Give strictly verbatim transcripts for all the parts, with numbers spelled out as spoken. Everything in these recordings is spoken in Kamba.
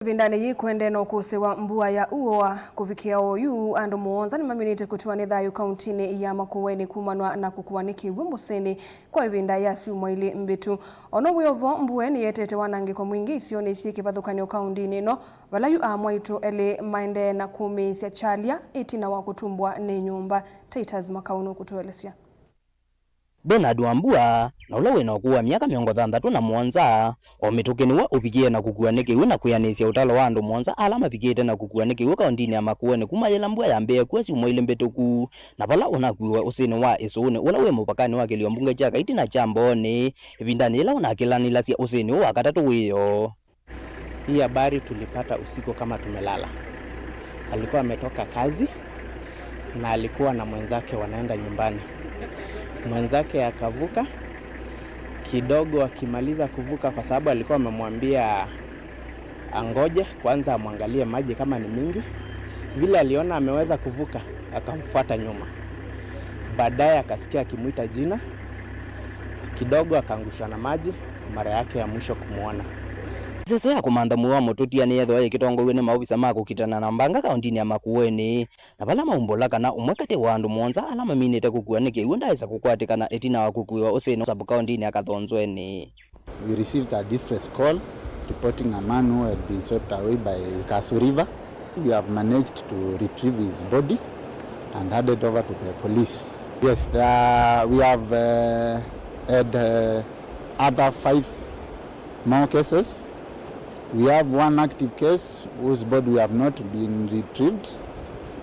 Ĩvindanĩ yĩĩ kũendee na ũkũsĩ wa mbua ya ũũa. Kũvikĩa oyu, andũ mũonza nĩmaminĩte kũtiwa nĩ thayũ kauntinĩ ya Makueni kumanwa na kũkuwa nĩ kĩw'ũ mũsyĩnĩ kwa ĩvinda ya syumwa ilĩ mbĩtu. Ono wĩ o vo, mbua nĩyetete wanangĩko mwingĩ isionĩ syĩ kĩvathũkany'o kauntinĩ ĩno, vala yu amwaitũ elĩ maendee na kũmĩĩsya kyalya ĩtina wa kũtumbwa nĩ nyũmba. Titus Makau nũkũtũelesya. Bernard Wambua, na ũla wĩ na ũkũũ wa myaka mĩongo thanthatũ na mũonza, o mĩtũkĩ nĩwe ũvikie na kũkuwa nĩ kĩw'ũ na kwĩanĩsya ũtalo wa andũ mũonza ala mavikĩte na kũkuwa nĩ kĩw'ũ kauntinĩ ya Makueni kuma yĩla mbua yambĩĩe kua syumwa ilĩ mbĩtũku, na vala ũnakuiwe ũsĩnĩ wa Ĩsũũnĩ ũla wĩ mũvakanĩ wa kĩlio mbunge kya Kaiti na kya Mbooni, ĩvindanĩ yĩla ũnakĩlanĩlasya ũsĩnĩ ũũ wa katatũ wĩoo. Hii habari tulipata usiku kama tumelala. Alikuwa ametoka kazi na alikuwa na mwenzake wanaenda nyumbani. Mwenzake akavuka kidogo, akimaliza kuvuka, kwa sababu alikuwa amemwambia angoje kwanza, amwangalie maji kama ni mingi. Vile aliona ameweza kuvuka, akamfuata nyuma. Baadaye akasikia akimwita jina, kidogo akaangushwa na maji, mara yake ya mwisho kumwona. Ĩseso ya kũmantha mũĩ wa mũtũtia nĩyethĩwa yĩkĩtongoew'e nĩ maovisa ma kũkitana na mbanga kauntinĩ ya Makueni, na vala maumbũla kana ũmwe katĩ wa andũ mũonza ala maminĩte kũkuwa nĩ kĩw'ũ ndaĩsa kũkwatĩkana ĩtina wa kũkuĩwa ũsĩnĩ sub kauntinĩ ya Kathonzweni. We received a distress call reporting a man who had been swept away by Ikasu River. We have managed to retrieve his body and hand it over to the police. Yes, there are, we have, uh, had, uh, other five more cases. We have one active case whose body we have not been retrieved.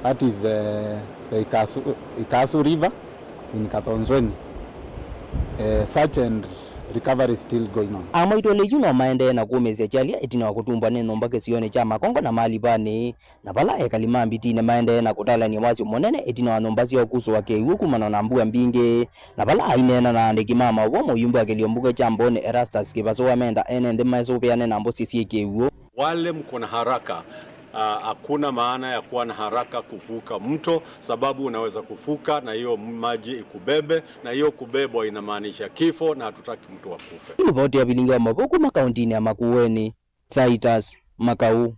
That is, uh, the Ikasu, Ikasu River in Kathonzweni. Uh, search and recovery is still going on. Amwaitũ elĩ yu no maendee na kũmĩĩsya kyalya ĩtina wa kũtumbwa nĩ nyũmba kĩsionĩ kya Makongo na Malivanĩ, na vala ekali ma Mbitinĩ maendee na kũtalany'a wasyo mũnene ĩtina wa nyũmba syoo kusũa kĩw'ũ kumana na mbua mbingĩ. Na vala aineena na aandĩki ma maũvoo, mũyumbe wa kĩlio mbunge kya Mbooni Erastus Kĩvasũ Wamenda ene nthĩ mesũvĩane na mbũsĩ syĩ kĩw'ũ. Wale mko na haraka, ah, hakuna maana ya kuwa na haraka kuvuka mto, sababu unaweza kuvuka na hiyo maji ikubebe, na hiyo kubebwa inamaanisha kifo, na hatutaki mtu akufe. Nĩ ripoti ya vilingi wa maũvoo kuma kauntinĩ ya Makueni, Titus Makau.